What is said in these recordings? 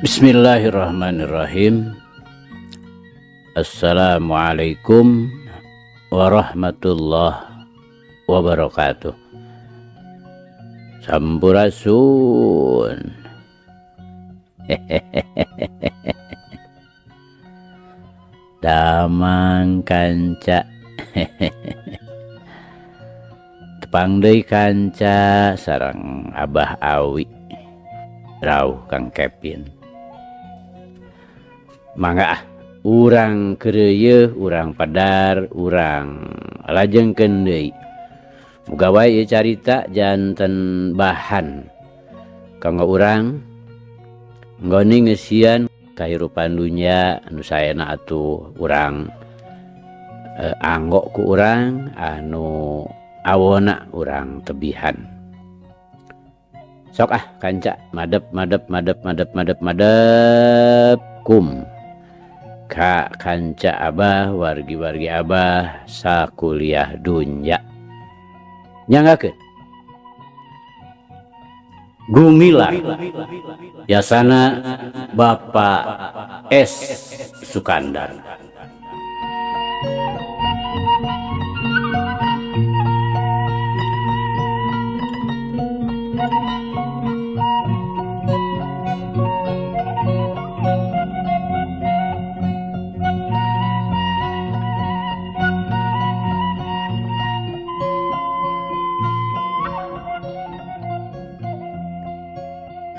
Bismillahirrahmanirrahim. Assalamualaikum warahmatullahi wabarakatuh. Sampurasun. Damang kanca. Tepang deui kanca sareng Abah Awi. Rauh Kang Kevin. Mangga ah, urang keureuyeun, urang padar, urang lajengkeun deui. Muga wae ieu carita janten bahan kanggo urang nggoni ngeusian kahirupan dunya anu saena atuh urang anggo ku urang anu awona urang tebihan. Sok ah kanca madep madep madep madep madep madep kum ka kanca abah wargi-wargi abah sakuliah dunya. Nyanggakeun Gumilar yasana Bapak S Sukandar.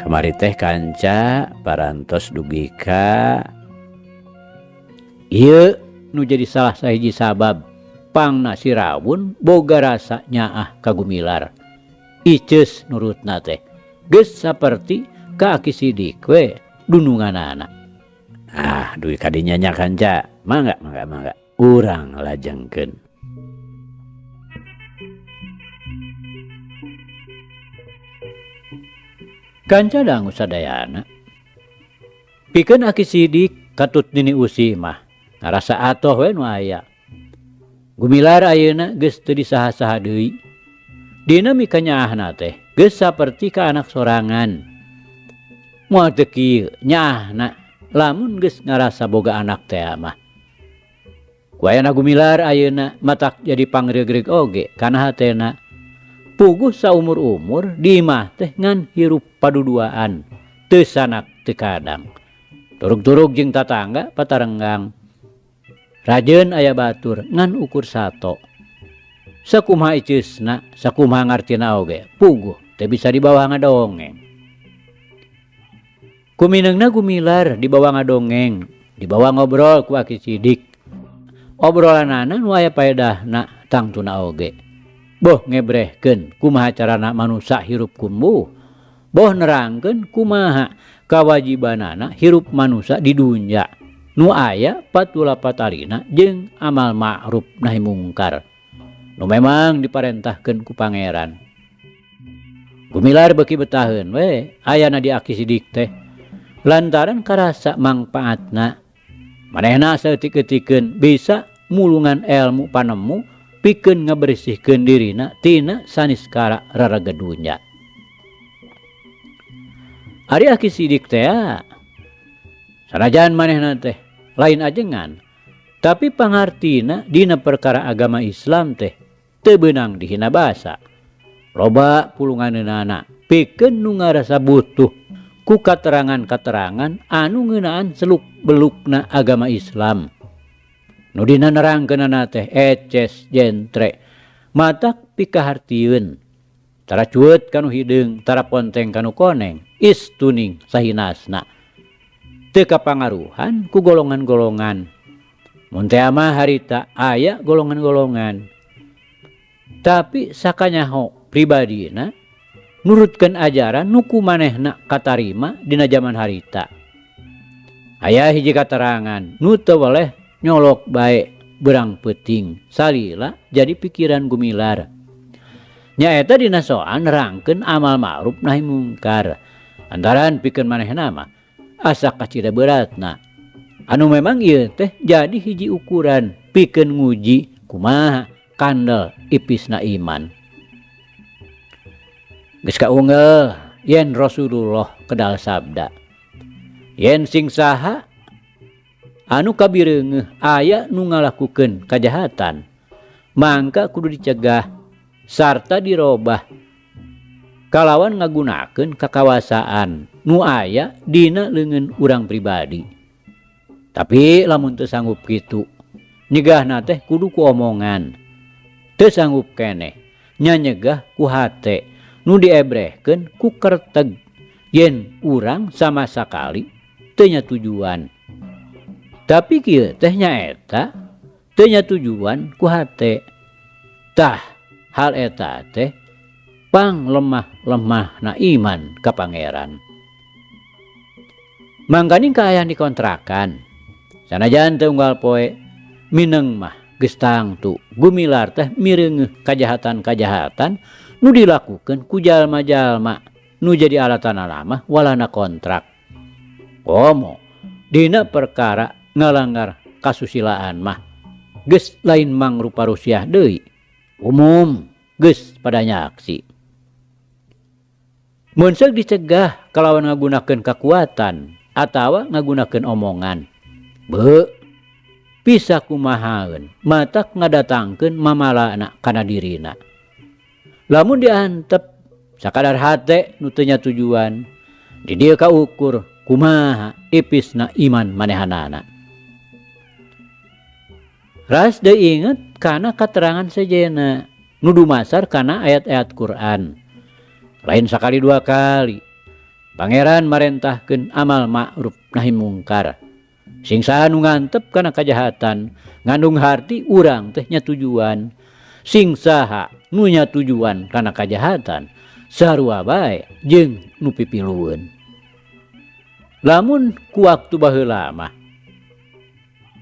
Kamari teh kanca parantos dugi ka ieu nu jadi salah sahiji sabab pangna si Rawun boga rasa nyaah ka Gumilar. Iceus nurutna teh geus saperti ka Aki Sidik we dununganana. Ah, dugi ka dinya nya kanca. Mangga mangga mangga urang lajengkeun. Kanca dangu sadayana. Pikeun Aki Sidik katut nini usi mah ngarasa atoh we nu aya. Gumilar ayeuna geus teu disaha-saha deui. Dina mikanyaahna teh geus saperti ka anak sorangan. Moal teu kieu nyaahna lamun geus ngarasa boga anak teh mah. Ku ayana Gumilar ayeuna matak jadi pangregreg oge kana hatena. Puguh saumur-umur di imah teh ngan hirup paduduaan, teu sanak teu kadang. Turug-turug jeung tatangga patarenggang. Rajeun aya batur ngan ukur sato. Sakumaha iceusna, sakumaha ngartina oge, puguh teu bisa dibawa ngadongeng. Kumineungna Gumilar dibawa ngadongeng, dibawa ngobrol ku Aki Sidik. Obrolanana nu aya paedahna tangtuna oge. Boh ngebrehkeun kumaha carana manusa hirup kumbuh, boh nerangkeun kumaha kawajibanana hirup manusa di dunya nu aya patula patalina jeung amal ma'ruf nahi mungkar nu memang diparentahkeun ku pangeran. Gumilar beuki betaheun we ayana di Aki Sidik teh lantaran karasa mangpaatna. Manehna saeutik-eutikeun bisa mulungan elmu panemu pikeun ngabersihkeun dirina tina saniskara raraga dunya. Ari Aki Sidik teh sanajan manehna teh lain ajengan, tapi pangartina dina perkara agama Islam teh teu beunang dihina basa. Loba pulunganeunana pikeun nu ngarasa butuh ku katerangan-katerangan anu ngeunaan seluk-belukna agama Islam. Nu dina nerangkeunana teh eces jentre matak pikahartieun tara cueut kanu hideung tara ponteng kanu koneng istuning sahinasna teu kapangaruhan ku golongan-golongan. Mun teh mah harita aya golongan-golongan tapi sakanyaho pribadina nurutkeun ajaran nu ku manehna katarima dina jaman harita. Aya hiji katerangan nu teu weleh nyolok bae berang peuting salila jadi pikiran Gumilar. Nyaeta dina soal nerangkeun amal ma'ruf nahi mungkar. Lantaran pikeun manehna mah asa kacida beratna. Anu memang ieu teh jadi hiji ukuran pikeun nguji kumaha kandel ipisna iman. Geus kaunggeul yen Rasulullah kedal sabda. Yen sing saha anu kabireungeuh aya nu ngalakukeun kajahatan, mangka kudu dicegah sarta dirobah kalawan ngagunakeun kakawasaan nu aya dina leungeun urang pribadi. Tapi lamun teu sanggup kitu, nyegahna teh kudu ku omongan. Teu sanggup keneh, nya nyegah ku hate nu diebrehkeun ku kerteg yen urang sama sakali teu nya tujuan. Tapi kieu teh nyaeta teu nya tujuan ku hate. Tah hal eta teh pang lemah-lemahna iman ka Pangeran. Mangkaning kaayaan dikontrakan. Sanajan teu unggal poe mineng mah geus tangtu gumilar teh mireungeuh kajahatan-kajahatan nu dilakukeun ku jalma-jalma nu jadi alatana mah walana kontrak. Komo dina perkara ngalanggar kasusilaan mah geus lain mangrupa rusiah deui, umum geus pada nyaksi. Mun seuk dicegah kalawan ngagunakeun kakuatan atawa ngagunakeun omongan, beuh bisa kumahaeun matak ngadatangkeun mamalana kana dirina. Lamun diantep sakadar hate nu teu nya tujuan, di dieu kaukur kumaha ipisna iman manehanana. Ras deui inget kana katerangan sejenna nu dumasar kana ayat-ayat Quran. Lain sakali dua kali Pangeran marentahkeun amal ma'ruf nahi mungkar. Sing saha nu ngantep kana kajahatan ngandung harti urang teh nya tujuan. Sing saha nu nya tujuan kana kajahatan sarua bae jeung nu pipilueun. Lamun ku waktu baheula mah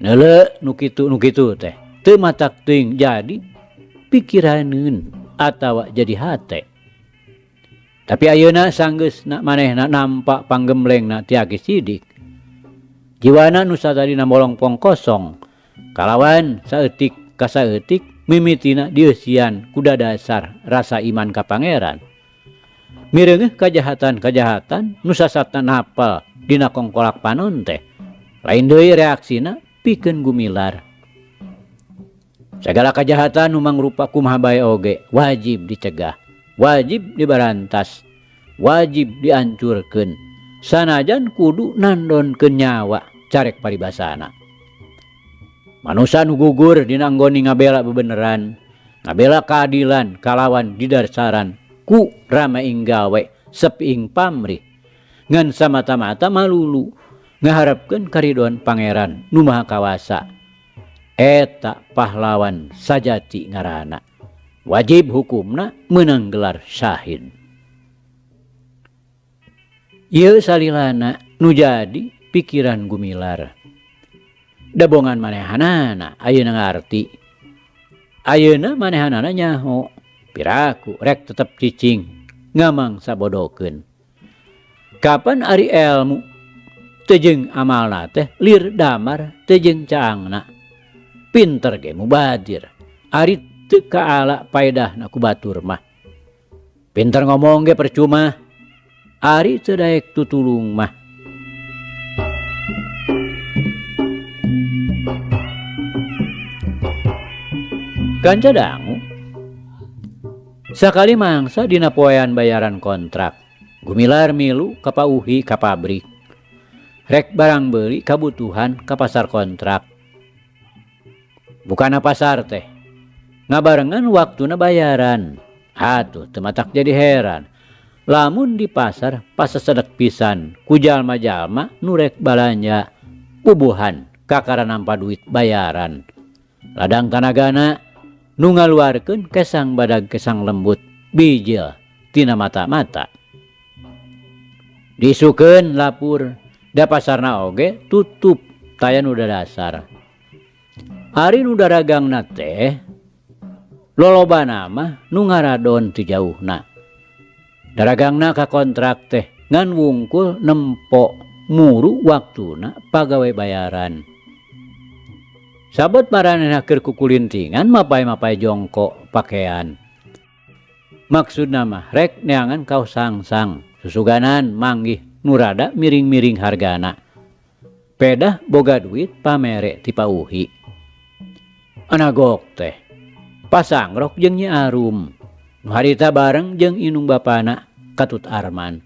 neuleu nu kitu nu kitu teh teu matak teuing jadi pikiraneun atawa jadi hate. Tapi ayeuna sanggeusna manehna nampak panggemblengna ti Aki Sidik. Jiwana nu satadina molongpong kosong kalawan saeutik ka saeutik mimitina dieusian ku dadasar rasa iman ka Pangeran. Mireungeuh kajahatan-kajahatan nu sasatna napel dina kongkolak panon teh. Lain deui reaksina pikeun gumilar. Sagala kajahatan nu mangrupa kumaha bae oge wajib dicegah, wajib dibarantas, wajib diancurkeun. Sanajan kudu nandonkeun nyawa carek paribasana. Manusa nu gugur dina anggoni ngabela bebeneran, ngabela keadilan kalawan didasaran ku rame ing gawe sepi ing pamrih. Ngan samata-mata malulu ngaharepkeun karidoan Pangeran nu Maha Kawasa. Eta pahlawan sajati ngaranna. Wajib hukumna meunang gelar syahid. Ieu salilana nu jadi pikiran gumilar. Dabongan manehanana ayeuna ngarti. Ayeuna manehanana nyaho. Piraku rek tetep cicing ngamang sabodokeun. Kapan ari elmu teu jeung amalna teh lir damar teu jeung caangna. Pinter ge mubadir. Ari teu kaala paedahna ku batur mah. Pinter ngomong ge percuma. Ari teu daek tutulung mah. Kanca dangu sakali mangsa dina poean bayaran kontrak. Gumilar milu ka pauhi ka pabrik. Rek barang beuli kabutuhan ka pasar kontrak. Bukana pasar teh ngabarengan waktuna bayaran. Atuh teu matak jadi heran. Lamun di pasar pasasedek pisan ku jalma-jalma nu rek balanja bubuhan kakara nampa duit bayaran. Ladang tanagana nu ngaluarkeun kesang badag kesang lembut bijil tina mata-mata. Disukeun lapur da pasarna oge tutup taya nu dadasar. Ari nu daragangna teh lolobana mah nu ngaradon ti jauhna. Daragangna ka kontrak teh ngan wungkul nempo muru waktuna pagawe bayaran. Sabot maranehna keur kukulintingan mapai-mapai jongko pakean. Maksudna mah rek neangan kaos sangsang susuganan manggih nu rada miring-miring hargana. Pedah boga duit pamere ti Pa Uhi. Anagok teh pasangrok jeung Nyi Arum. Nu harita bareng jeung indung bapana katut Arman.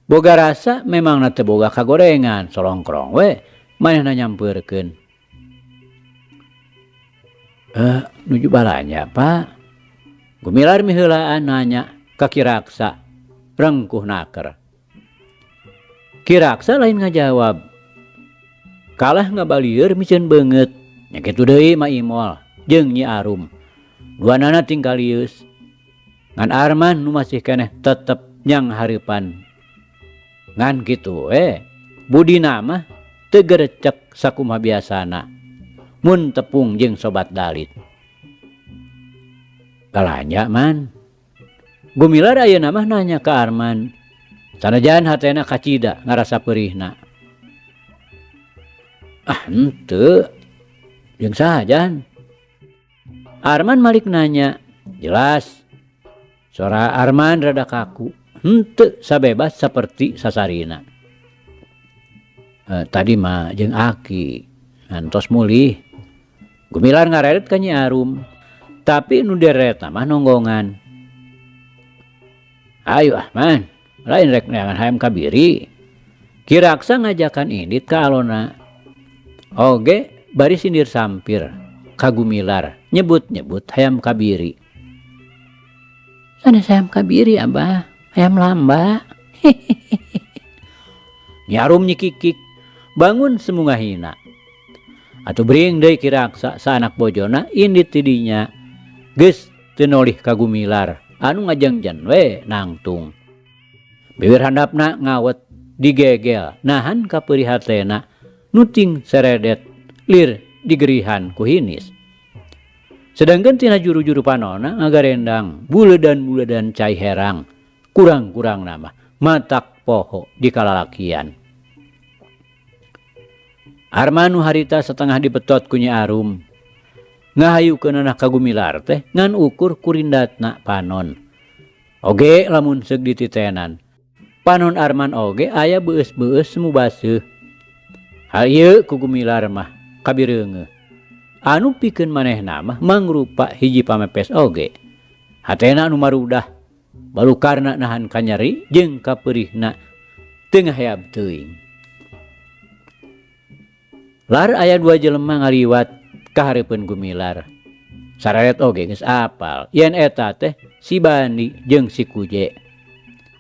Boga rasa memangna teu boga kagorengan solongkrong we manehna nyampeurkeun. Nuju balanja Pak. Gumilar miheulaan nanya ka Ki Raksa rengkuh naker. Ki Raksa lain ngajawab. Kalah ngabalieur miceun beungeut. Nya kitu deui Ma Imol jeung Nyi Arum. Duanana tinggal lieus. Ngan Arman nu masih keneh tetep nyang hareupan. Ngan kitu we budina mah teu gerecek sakumaha biasana mun tepung jeung sobat dalit. Balanja man. Gumilar ayeuna mah nanya ka Arman. Sanajan hatena kacida ngarasa peurihna. Ah henteu. Jeung saha jan? Arman malik nanya. Jelas. Sora Arman rada kaku. Henteu sabebas saperti sasarina. Tadi mah jeung Aki ngantos mulih. Gumilar ngareret ka Nyi Arum. Tapi nu direretna mah nonggongan. Ayo ah man, lain rek neangan hayam kabiri. Ki Raksa ngajakan indit ka alona. Oge bari sindir sampir ka Gumilar nyebut-nyebut hayam kabiri. Sanes hayam kabiri abah, hayam lamba. Nyi Arum nyikikik bangun semungahina. Atuh bring deui Ki Raksa saanak bojona indit ti dinya. Geus teu nolih ka Gumilar anu ngajengjen we nangtung. Bibir handapna ngawet digegel nahan kapeurih hatena nuting seredet lir digerihan ku hinis. Sedangkan tina juru-juru panona ngagarendang buledan-buledan cai herang kurang-kurang nama matak poho di kalalakian. Arman nu harita setengah dibetot ku Nyi Arum ngahayukeunana ka Gumilar teh ngan ukur kurindatna panon. Oge lamun seug dititenan. Panon Arman oge aya beueus-beueus semu baseuh. Hal ieu ku Gumilar mah kabireungeuh. Anu pikeun manehna mah mangrupa hiji pamepes oge. Hatena anu marudah balukarna nahan kanyeri jeung kapeurihna teu ngaheab teuing. Lar aya dua jelema ngaliwat ka hareupeun Gumilar. Sareret oge geus apal yen eta teh si Bandi jeung si Kuje.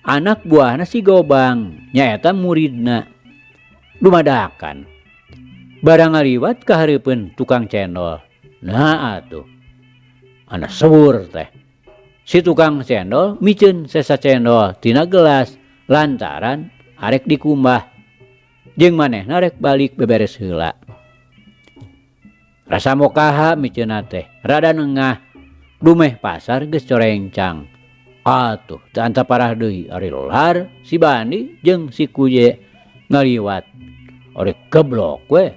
Anak buahna si Gobang nyaeta muridna. Dumadakan. Barang ngaliwat ka hareupeun tukang cendol. Nah atuh. Ana sewur teh. Si tukang cendol miceun sesa cendol tina gelas lantaran arek dikumbah. Jeung manehna rek balik beberes heula. Rasa mokaha miceunna teh rada nengah. Dumeh pasar geus corengcang. Atuh teu anta parah deui ari lar si Bandi jeung si Kuje ngaliwat. Ari geblok we.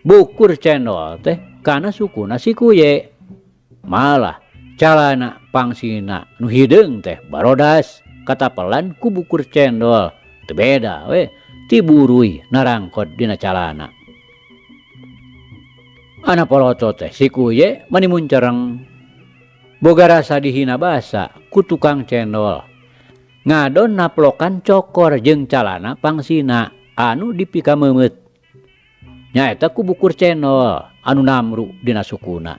Bukur cendol teh kana sukuna si Kuje. Malah calana pangsina nu hideung teh barodas katapelan ku bukur cendol. Teu beda we ti buruy narangkot dina calana. Ana poloto teh si Kuje mani muncereng. Boga rasa dihina basa ku tukang cendol. Ngadon naplokan cokor jeung calana pangsina anu dipikameumeut. Nyaeta ku bukur cendol anu namru dina sukuna.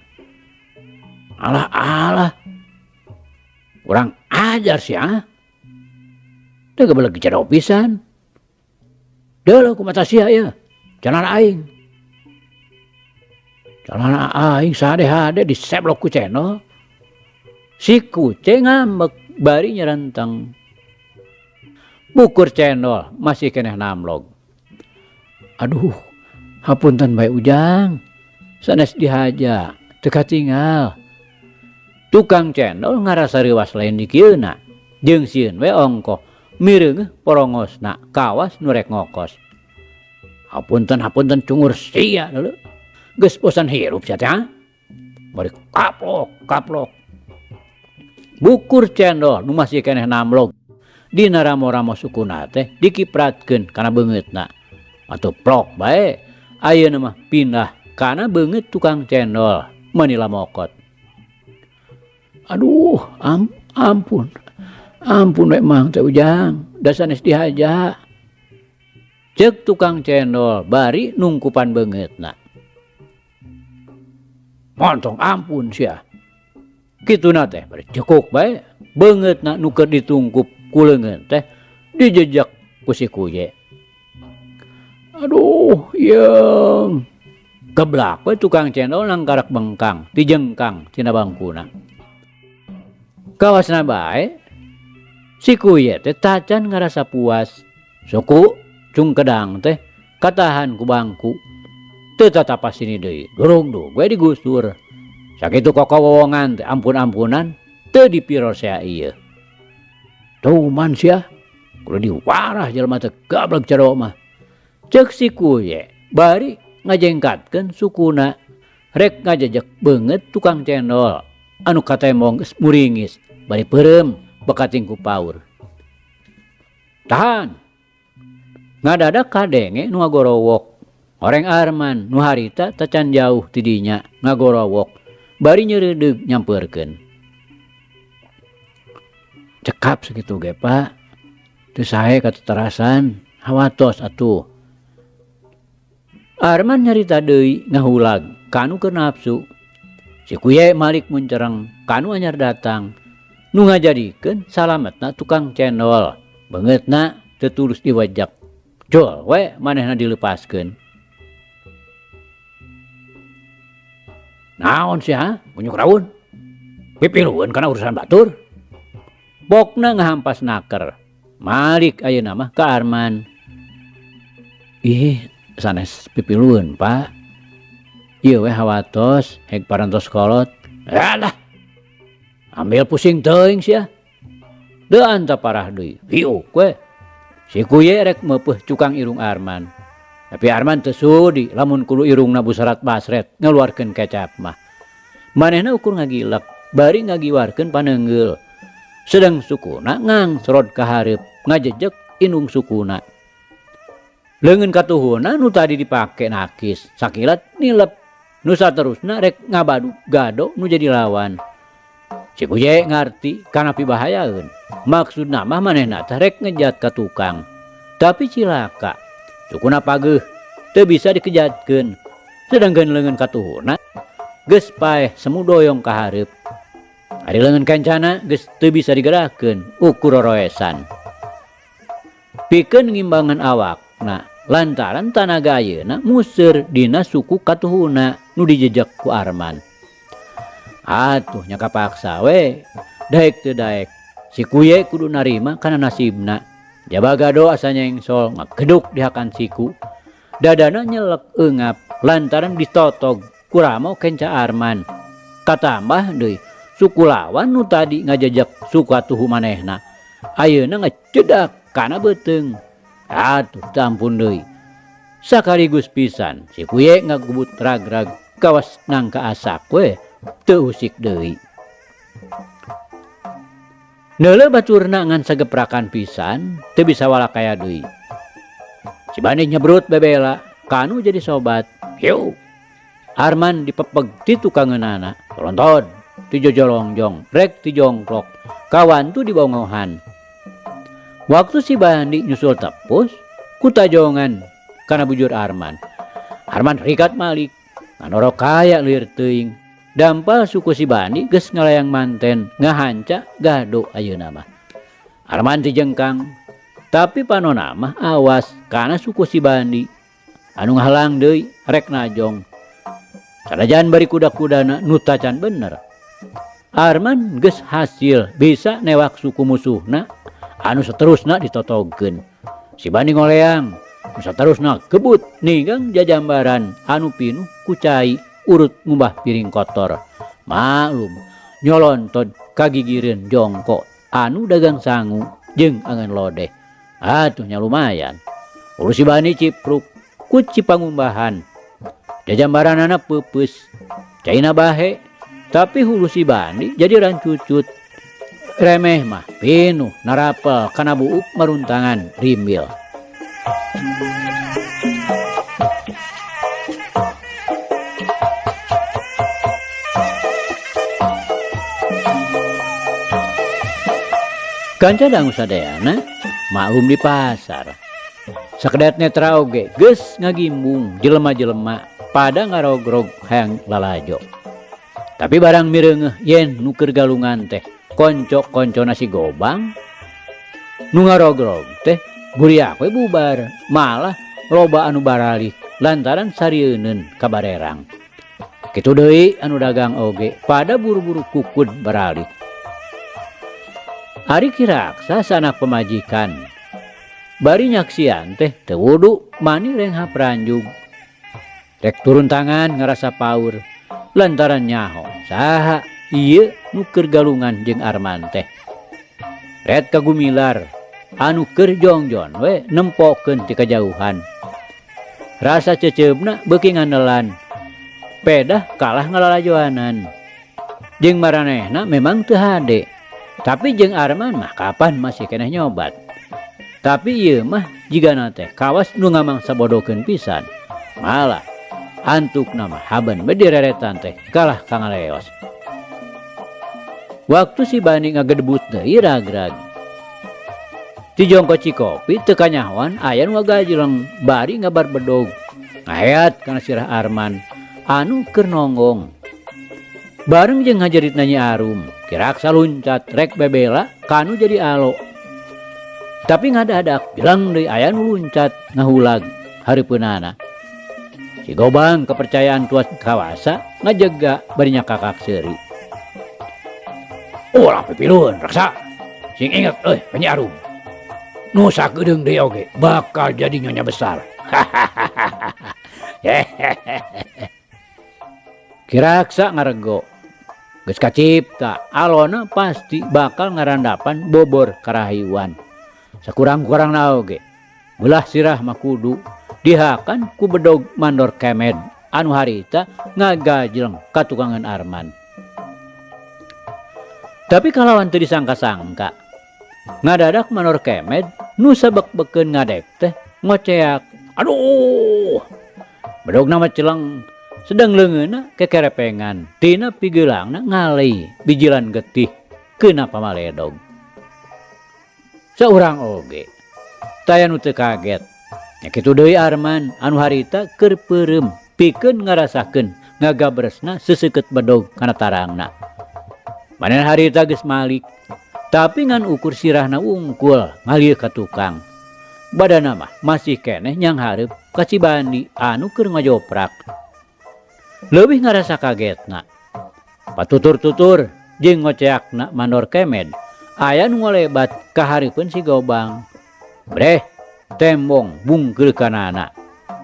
Alah alah. Urang ajar sia. Teu gebeleg cendol pisan. Deuleu ku mata sia ieu. Calana aing. Calana aing sade-hade diseblok ku cendol. Si Kuce ngambek bari nyerenteng. Bukur cendol masih keneh namlog. Aduh, hapunten bae Ujang. Sanes dihaja, teu katingal. Tukang cendol ngarasa reuwas lain dikieuna. Jeung sieun we ongkoh mireungeuh porongosna kawas nu rek ngokos. Hapunten hapunten cungur sia deuleu. Geus bosan hirup sia teh ha? Bari kaplok kaplok. Bukur cendol nu masih keneh namlog dina ramo-ramo sukuna teh dikipratkeun kana beungeutna. Atuh plok bae ayeuna mah pindah kana beungeut tukang cendol meuni lamokot. Aduh, ampun. Ampun we mang teh Ujang, da sanes dihaja. Ceuk tukang cendol bari nungkupan beungeutna. Montong ampun sia. Kituna teh bari cekuk bae beungeutna nu keur ditungkup ku leungeun teh dijejek ku si Kuye. Aduh, yeung. Geblak we tukang cendol nangkarak bengkang, dijengkang tina bangkuna. Kawasna bae si Kuye teh tacan ngarasa puas. Suku cungkedang teh katahan ku bangku. Teu tatapas sini deui, durugdug we digusur. Sakitu kokowowongan teh ampun-ampunan teu dipirosea ieu. Tuman sia, kudu diwarah jelema teh gablek cero mah. Ceuk si Kuye bari ngajengkatkeun sukuna rek ngajejek beungeut tukang cendol anu katembong geus muringis bari peureum bekating ku paur. Tahan. Ngadadak kadenge nu ngagorowok. Horeng Arman nu harita tacan jauh ti dinya ngagorowok bari nyeureudeuh nyampeurkeun. Cekap sakitu ge Pak. Teu sae kateterasan, hawatos atuh. Arman nyarita deui ngahulag kanu keur nafsu. Si Kuye malik muncereng kanu anyar datang. Nu ngajadikeun salametna tukang cendol. Beungeutna teu tulus diwajak. Jol we manehna dilepaskeun. Naon sia ha? Kunyuk raun. Pipilueun kana urusan batur. Pokna ngahampas naker. Malik ayeuna mah ka Arman. Ih, sanes pipilueun, Pak. Ieu we hawatos heg parantos kolot. Alah. Ambil pusing teuing sia. Deuan ta parah deui. Hiuk we. Si Kuye rek meupeuh cukang irung Arman. Tapi Arman teu sudi lamun kudu irungna busarat basret ngaluarkeun kecap mah. Manehna ukur ngagilek bari ngagiwarkeun paneunggeul. Sedang sukuna ngangsrod ka hareup ngajejek indung sukuna. Leungeun katuhuna nu tadi dipake nakis sakilat nilep. Nu saterusna rek ngabadu gado nu jadi lawan. Si Kuye ngarti kana pibahayaeun. Maksudna mah manehna teh rek ngejat ka tukang. Tapi cilaka, sukuna pageuh teu bisa dikejatkeun. Sedangkeun leungeun katuhuna geus paeh semu doyong ka hareup. Ari leungeun kancana geus teu bisa digerakkeun ukur roroesan. Pikeun ngimbangan awakna lantaran tanaga ayeuna museur dina suku katuhuna nu dijejek ku Arman. Atuh nya kapaksa we, daek teu daek. Si Kuye kudu narima kana nasibna. Jaba gado asa nyengsol ngageduk dihakan siku. Dadana nyelek eungap lantaran ditotog ku ramo kenca Arman. Katambah deui suku lawan nu tadi ngajejek suku atuhu manehna. Ayeuna ngecedak kana beuteung. Atuh teu ampun deui. Sakaligus pisan si Kuye ngagubut rag-rag kawas nangka asak we teu usik deui. Neuleuh baturna ngan sageprakan pisan teu bisa walakaya deui. Si Bani nyebrut bebela kanu jadi sobat. Hiu. Arman dipepeg ti tukangeunana. Tolontod ti jojolongjong rek ti jongklok kawan tu dibongohan. Waktu si Bandi nyusul tepus ku tajongan kana bujur Arman. Arman rikat malik nganoro kaya lieur teuing. Dampal suku si Bandi geus ngalayang manten ngahanca gado ayeuna mah. Arman tijengkang tapi panona mah awas kana suku si Bandi anu ngahalang deui rek najong. Sanajan bari kuda-kudana nu tacan bener. Arman geus hasil bisa newak suku musuhna anu saterusna ditotogkeun. Si Bandi ngoleang nu saterusna kebut ninggang jajambaran anu pinuh ku cai urut ngumbah piring kotor. Maklum nyolontod kagigireun jongko anu dagang sangu jeung angan lodeh. Atuh nya lumayan. Urus si Bani cipruk ku cipangumbahan. Jajambaranana peupeus. Caina bahe tapi hulu si Bani jadi rancucut. Remeh mah pinuh narapel kana buuk maruntangan rimbil. Kanca dangu sadayana maklum di pasar. Sakedat netra oge geus ngagimbung jelema-jelema pada ngarogrog hayang lalajo. Tapi barang mireungeuh yen nu keur galungan teh konco-koncona si Gobang, nu ngarogrog teh buriak we bubar, malah loba anu baralik lantaran sarieuneun ka barerang. Kitu deui anu dagang oge pada buru-buru kukud baralik. Ari Ki Raksa sanak pamajikan bari nyaksian teh teu wudu mani renghap ranjug. Rek turun tangan ngarasa paur lantaran nyaho saha ieu nu keur galungan jeung Arman teh. Ret kagumilar anu keur jongjon we nempokeun ti kajauhan. Rasa ceceubna beuki nganelan. Pedah kalah ngalalajoanan. Jeung maranehna memang teu hade. Tapi jeung Arman mah kapan masih keneh nyobat. Tapi ieu mah jigana teh kawas nu ngamang sabodokeun pisan. Malah antukna mah haben we direretan teh kalah ka ngaleos. Waktu si Bani ngagedebut deui ragrag. Ti jongko Cikopi teu kanyahoan aya nu ngagajleng bari ngabar bedog. Ngaheat kana sirah Arman anu keur nonggong. Bareng jeung ngajeritna Nyi Arum, Ki Raksa luncat rek bebela kanu jadi alo. Tapi ngadadak jelang deui aya nu luncat ngahulag hareupeunana. Si Gobang kepercayaan tuas kawasa ngajega bari nyakakak seuri. Ulah pipilun Raksa. Sing inget euy ka Nyi Arum. Nu sakedeung deui oge bakal jadi nyonya besar. Ki Raksa ngarego. Geus kacipta alona pasti bakal ngarandapan bobor karahayuan. Sakurang-kurangna oge beulah sirah mah kudu dihakan ku bedog mandor kemed anu harita ngagajleng ka tukangan Arman. Tapi kalawan teu disangka-sangka ngadadak mandor kemed nu sabek-bekeun ngadek teh ngoceak. Aduh, bedogna mah celeng sedang leungeunna kekerepengan tina pigeulangna ngalei bijilan getih keuna pamaledog. Saurang oge taya nu teu kaget. Nya kitu deui Arman anu harita keur peureum pikeun ngarasakeun ngagabresna seseukeut bedog kana tarangna. Manehna harita geus malik tapi ngan ukur sirahna wungkul ngalieu ka tukang. Badana mah masih keneh nyanghareup ka si Bandi anu keur ngajoprak. Leuwih ngarasa kagetna. Patutur-tutur jeung ngoceakna mandor kemed aya nu ngolebat ka hareupeun si Gobang. Breh, tembong bungkeul kanana.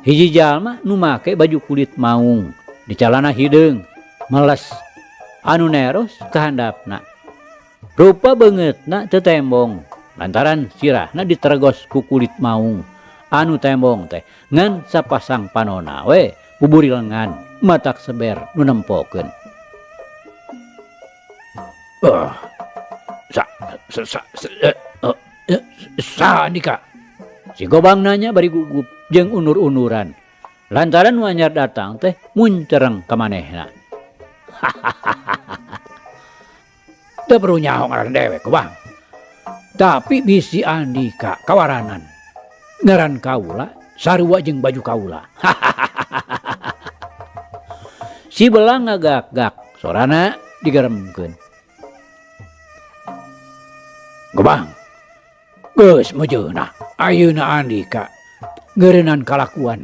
Hiji jalma nu make baju kulit maung, di calana hideung, meles, anu neros ka handapna. Rupa beungeutna teu tembong, lantaran sirahna ditergos ku kulit maung. Anu tembong teh ngan sapasang panona we buburi lengan matak seber nu nempokeun. Sa Andika. Si Gobang nanya bari gugup jeung unur-unuran. Lantaran nu anyar datang teh muncereng ka manehna. Teu perlu nyaho ngaran dewek, Gobang. Tapi bisi Andika kawaranan. Ngaran kaula sarua jeung baju kaula. Si Belang ngagak-gak, sorana digeremkeun. Gobang, geus mejeuna ayeuna Andika ngeureunnan kalakuan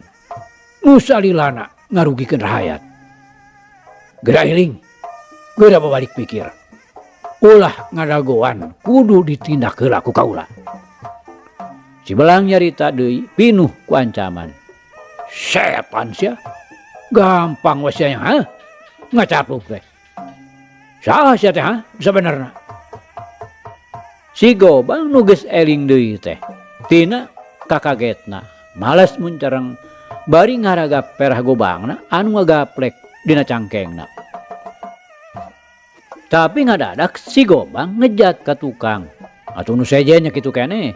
nu salilana ngarugikeun rahayat. Geura iling, geura babalik pikir. Ulah ngadagoan kudu ditindak heula ku kaula. Si Belang nyarita deui pinuh ku ancaman. Setan sia, gampang we sia nya, ha? Ngacapluk teh. Saha sia teh, ha? Sabenerna. Si Gobang nu geus eling deui teh tina kakagetna, males muncereng bari ngaragap perah gobangna anu ngagaplek dina cangkengna. Tapi ngadadak si Gobang ngejat ka tukang. Atuh nu sejen nya kitu keneh.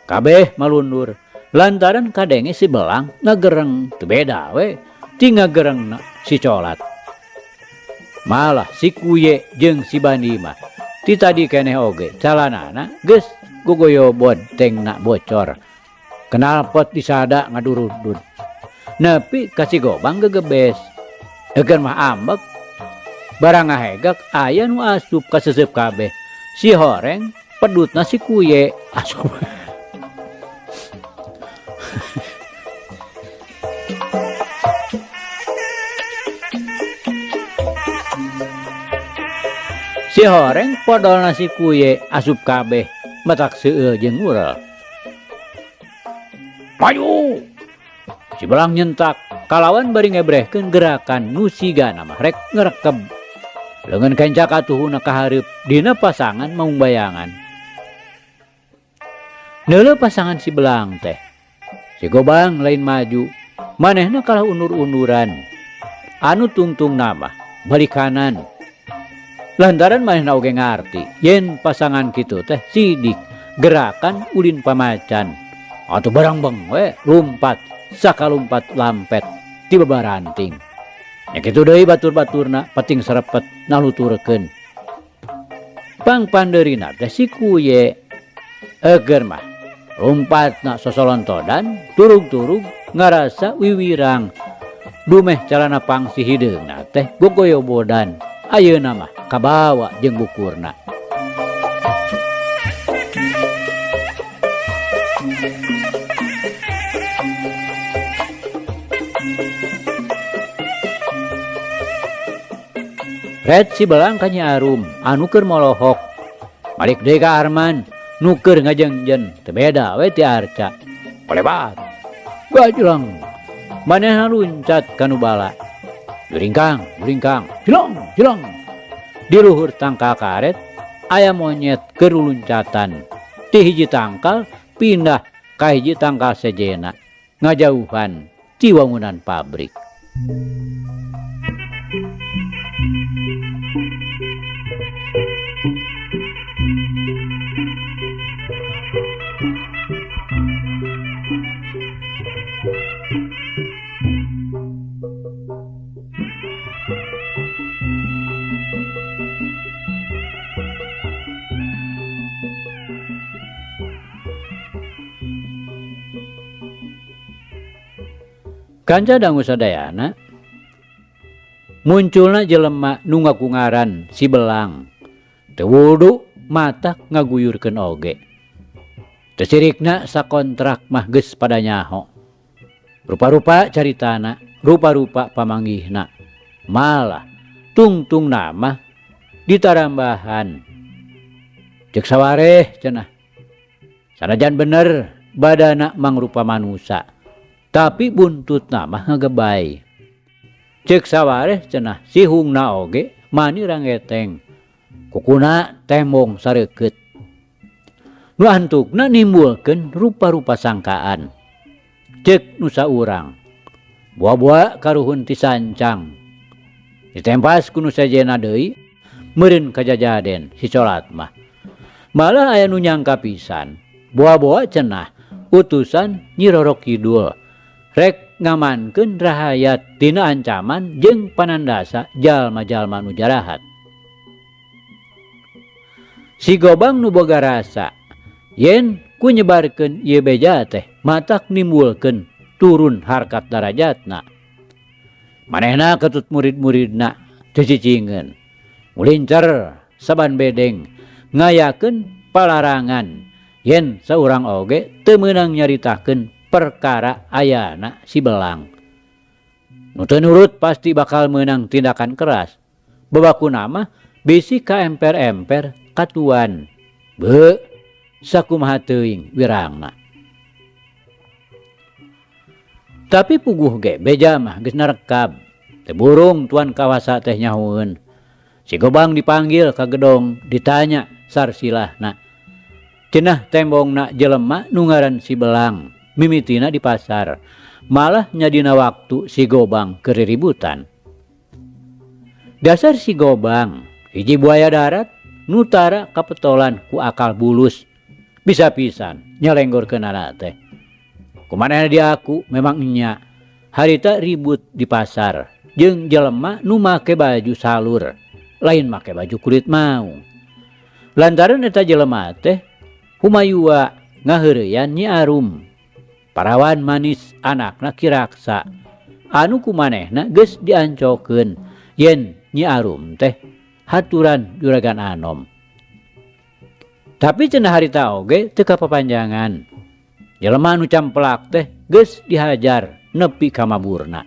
Kabeh malundur lantaran kadenge si Belang ngagereng teu beda we ti ngagerengna si Colat. Malah si Kuye jeung si Bandi mah Ti tadi keneh oge calanana geus gogoyobod tengna bocor. Knalpot disada ngadurudud. Nepi ka si Gobang gegebes. Eukeun mah ambek. Barang ngahegek aya nu asup kaseseup kabeh. Si horeng pedutna si kuye asup. Si horeng podolna si kuye asup kabeh matak seueul jeung ngurel. Maju! Si Belang nyentak kalawan bari ngebrehkeun gerakan nu sigana mah rek ngerekeb. Leungeun kenca katuhuna ka hareup dina pasangan maung bayangan. Neuleuh pasangan si Belang teh. Si Gobang lain maju, manehna kalah undur-unduran. Anu tungtungna mah balik kanan. Lantaran manehna oge ngarti yen pasangan kitu teh sidik gerakan ulin pamacan. Atuh barang beng we lumpat sakalumpat lampet ti babaranting. Nya kitu deui batur-baturna penting serepet naluturkeun. Pangpandeurina teh si kuye eger mah lumpatna sosolontodan turug-turug ngarasa wiwirang. Dumeh calana pangsi hideungna teh gogoyobodan. Ayeuna mah kabawa jeung bukurna. Red si Belang ka Nyi Arum anu keur molohok. Balik deui ka Arman nu keur ngajengjen teu beda we ti Arca. Kolebat. Gajleng. Manehna luncat ka nu bala. Juringkang, juringkang, jelong, jelong. Di luhur tangkal karet aya monyet keur luncatan. Ti hiji tangkal pindah ka hiji tangkal sejena ngajauhan ti wangunan pabrik. Kanca dangu sadayana munculna jelema nu ngaku ngaran si Belang. Teu wudu matak ngaguyurkeun oge. Teu sirikna sakontrak mah geus pada nyaho. Rupa-rupa caritana, rupa-rupa pamanggihna. Malah tungtungna mah ditarambahan. Ceuk sawareh cenah. Sanajan bener badana mangrupa manusa, tapi buntutna mah ngagebay. Ceuk sawareh cenah sihungna oge mani rangeteng. Kukuna tembong sareukeut. Nu antukna nimbulkeun rupa-rupa sangkaan. Ceuk nu saurang. Buah-buah karuhun ti sancang. Ditempas ku nu sejena deui, meureun kajajaden si colat mah. Malah aya nu nyangka pisan, buah-buah cenah utusan Nyi Roro Kidul rek ngamankeun rahayat tina ancaman jeung panandasa jalma-jalma nu jarahat. Si Gobang nu boga rasa yen ku nyebarkeun ieu beja teh matak nimbulkeun turun harkat darajatna. Manehna ketut murid-muridna teu cicingeun. Mulincer saban bedeng ngayakeun palarangan yen saurang oge teu meunang nyaritakeun perkara ayana si Belang. Nu teu nurut pasti bakal meunang tindakan keras. Babakuna mah bisi ka emper-emper katuan. Beuh, sakumaha teuing wirangna. Tapi puguh ge beja mah geus narekab. Teu burung tuan kawasa teh nyahueun. Si Gobang dipanggil ka gedong ditanya sarsilahna. Cenah tembongna jelema nu ngaran si Belang mimitina di pasar. Malah nyadina waktu si Gobang keur riributan. Dasar si Gobang hiji buaya darat nu tara kapetolan ku akal bulus. Bisa pisan nyalenggorkeunana teh. Kumanehna diaku memang nya harita ribut di pasar jeung jelema nu make baju salur lain make baju kulit maung. Lantaran eta jelema teh humayua ngaheureyan Nyi Arum. Parawan manis anakna Ki Raksa anu kumanehna geus diancokeun yen Nyi Arum teh haturan Juragan Anom. Tapi cenah harita oge teu kapapanjangan. Jelema nu camplak teh geus dihajar nepi ka maburna.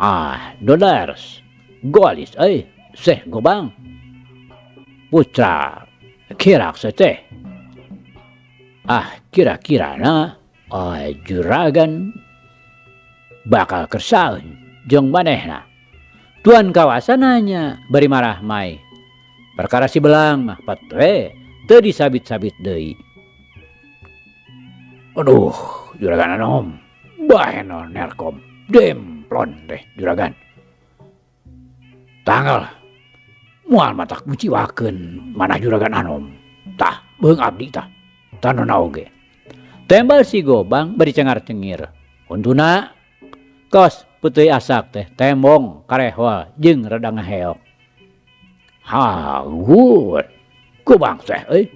Ah, dollars. Golis euy, seh gobang. Putra Ki Raksa teh. Ah, kira-kirana juragan bakal kersaeun jeung manehna. Tuan kawasa nanya bari marah mai. Perkara si belang mah pat we teu disabit-sabit deui. Aduh, juragan Anom, baheno nerkom, demplon teh juragan. Tanggal moal matak muciwakeun manah juragan Anom. Tah, beung abdi tah. Tanona oge. Tembal si gobang bari cengar-cengir. Untuna kos putih asak teh tembong karehol jeung rada ngaheok. Ha, gut. Gobang teh euy.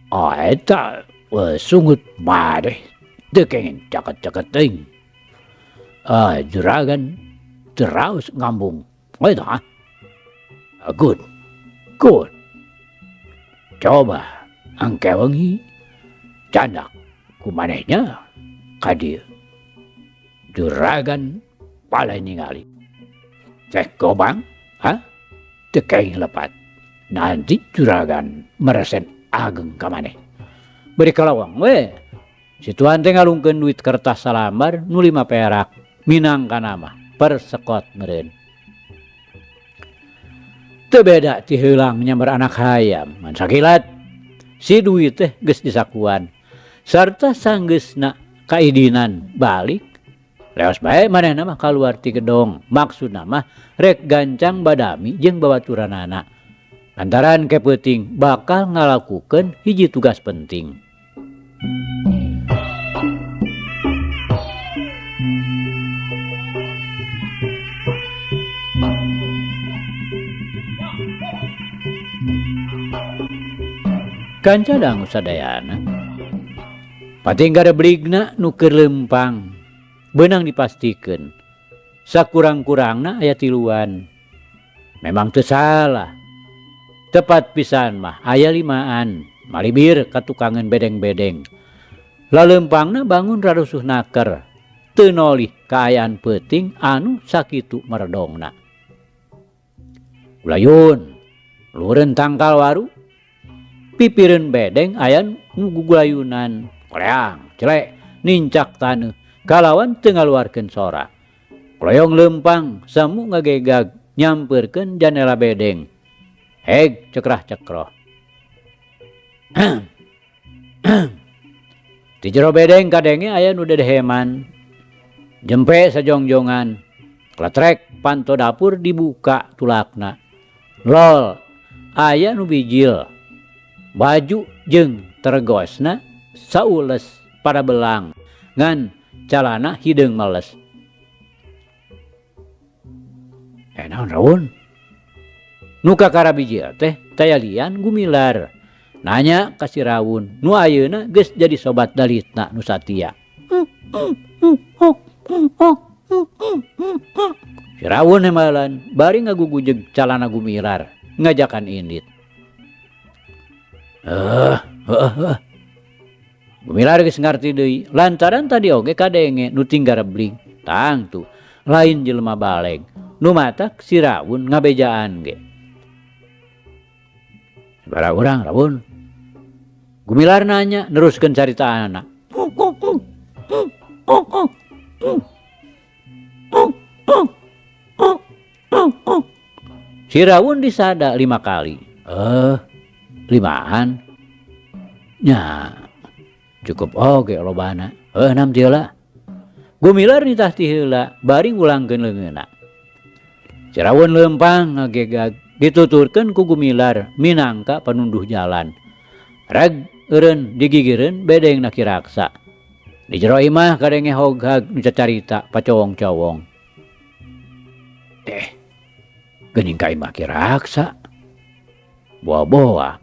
Ah, eta sungut madeh teu kenging caket-caket teuing. Ah, juragan teraus ngambung. Eta. Good. Good. Coba angke wengi candak kumanehnya ka dieu. Juragan palai ningali. Cek gobang, ha? Teu kenging lepat. Nanti juragan meresen ageng ka maneh. Beri kalawang we. Si tuan teh ngalungkeun duit kertas salambar nu 5 perak. Minangka mah persekot meureun. Teu beda ti heulang nyamber anak hayam. Ngan sakilat si duit teh geus disakuan. Sarta sanggeusna kaidinan balik. Leos bae manehna mah kaluar ti gedong. Maksudna mah rek gancang badami jeung babaturanana. Lantaran ke peuting bakal ngalakukeun hiji tugas penting. Kanca dangu sadayana. Pating garebligna nu keur leumpang. Beunang dipastikeun. Sakurang-kurangna aya tiluan. Memang teu salah. Tepat pisan mah aya 5an. Malibir katukangan bedeng-bedeng. Laleumpangna bangun rarusuh naker. Teu nolih kaayaan peuting anu sakitu meredongna. Gulayun, luhureun tangkal waru. Pipireun bedeng aya nu gugulayunan. Koleang, celek, nincak taneuh. Kalawan teu ngaluarkeun sora. Kloyong leumpang samu ngagegag nyampeurkeun janela bedeng. Heg cekrah-cekroh. Di jero bedeng kadenge aya nu dedeheman. Jempe sajongjongan. Kletrek panto dapur dibuka tulakna. Lol, aya nu bijil. Baju jeung tergosna saules pada belang. Ngan calana hideung meles. Naon raun? Nu kakara bijil teh tayalian gumilar. Nanya ka si Rawun, nu ayeuna geus jadi sobat dalitna nu satia. Si Rawun hemalan bari ngagugujeg calana gumilar, ngajakan indit. Gumilar geus ngarti deui, lantaran tadi oge kadenge nu tinggal rebling. Tangtu lain jelema baleg, nu matak si Rawun ngabejaan ge. Bara urang Rawun. Gumilar nanya neruskeun carita anak. Si Rawun disada 5 kali. 5an. Nya cukup oge lobana. 6 ti heula. Gumilar nitah ti heula bari ngulangkeun leungeunna. Si Rawun leumpang ngagegag dituturkeun ku Gumilar minangka panunduh jalan. Reg eureun digigireun bedeng na Ki Raksa. Di jero imah kadenge hoghag nu cacarita pacowong-cowong. Geuning ka imah Ki Raksa. Boa-boa.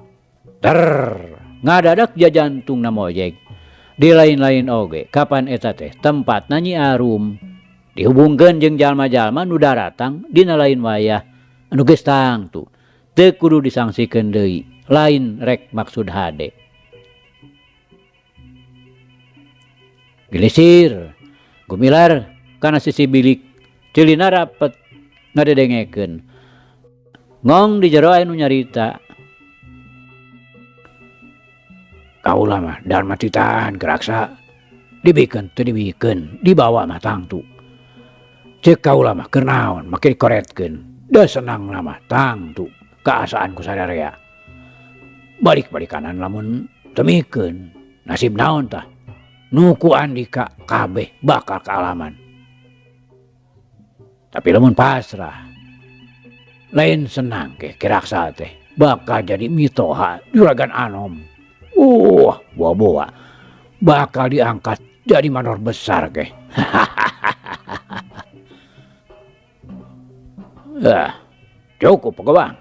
Ter ngadadak jajantungna mojeg. Di lain-lain oge kapan eta teh tempatna Nyi Arum. Dihubungkeun jeung jalma-jalma nu daratang dina lain wayah anu geus tangtu. Teu kudu disangsikeun deui, lain rek maksud hade. Gelisir, gumilar kana sisi bilik, ceulina rapet ngadedengekeun. Ngong di jero aya nu nyarita. Kaula mah darma titahan geraksa, dibikeun teu dibikeun, dibawa mah tangtu. Ceuk kaula mah keur naon make dikoretkeun, da senang mah tangtu kaasaan ku sararea. Balik-balikanan lamun teu mikeun, nasib naon tah? Nu ku Andika kabeh bakal kaalaman. Tapi lamun pasrah, lain senang ke kiraksa teh bakal jadi mitoha juragan anom. Boa-boa bakal diangkat jadi manor besar ke. Cukup pegawang.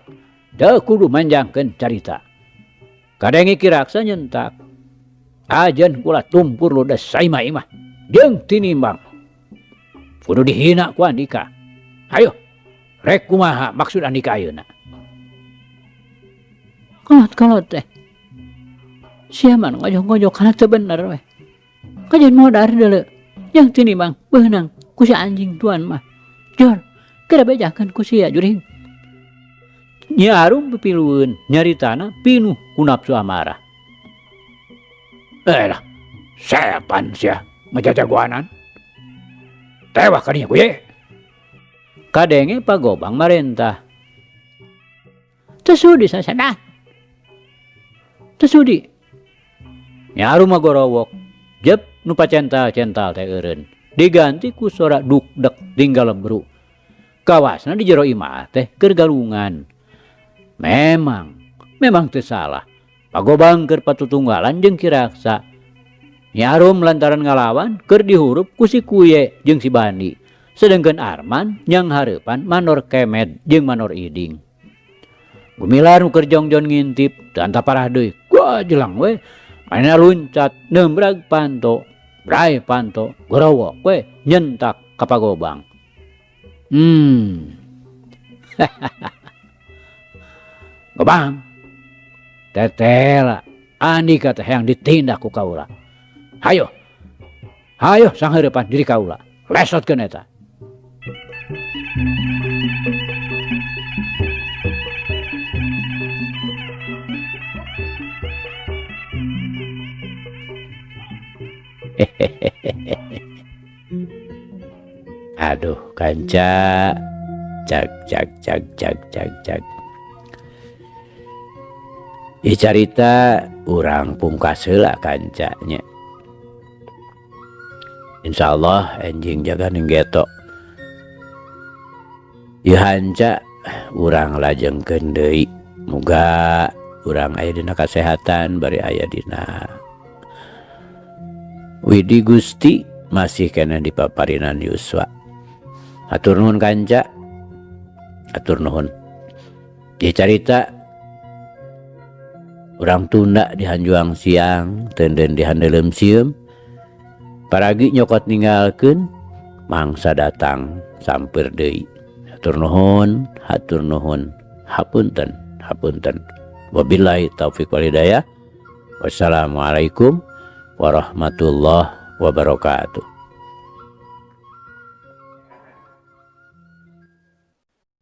Teu kudu manjangkeun carita. Kadenge kiraksa nyentak. Ajen kula tumpur ludes saimah-imah jeung tinimbang. Kudu dihina ku Andika. Hayo, rek kumaha maksud Andika ayeuna? Kolot-kolot teh. Sia mah ngojok-ngojok kana teu bener weh. Kajeun modar deuleu. Jeung tinimbang beunang ku si anjing tuan mah. Jor, kada bejakeun ku sia juring. Nyi Arum pipilueun nyaritana pinuh ku nafsu amarah. Lah, setan sia ngajajagoanan. Tewah kadinya kuye. Kadenge Pagobang marentah. Teu sudi sasadah. Teu sudi. Nyi Arum mah gorowok. Jep nu pacental-cental teh eureun. Diganti ku sora dukdek tinggal lebru. Kawasna di jero imah teh keur galungan. Memang teu salah. Pagobang keur patutunggalan jeung Ki Raksa. Nyi Arum lantaran ngalawan keur dihurup ku si Kuye jeung si Bandi. Sedengkeun Arman nyang hareupan Manor Kemed jeung Manor Iding. Gumilar nu keur jongjon ngintip teu antaparah deui. Gua jelang we. Manehna luncat nembrag panto, brai panto, gorowok we nyentak ka Pagobang. Gobang. Tetela Andika teh yang ditindak ku kaula. Hayo. Hayo sangheurepan diri kaula. Lesotkeun eta. Aduh kanca. Cak cak cak cak cak cak. Ieu carita urang pungkas heula kancanya. Insyaallah enjing jaga ning getok. Ieu hanca urang lajengkeun deui. Muga urang aya dina kasehatan bari aya dina Widi Gusti masih keneh di paparinan Yuswa. Hatur nuhun kanca. Hatur nuhun. Ieu carita urang tunda di hanjuang siang, tenden di handeuleum sieum. Paragi nyokot ninggalkeun, mangsa datang sampeur deui. Hatur nuhun, hatur nuhun, hapunten, hapunten. Wabillahi taufik wal hidayah. Wassalamualaikum warahmatullahi wabarakatuh.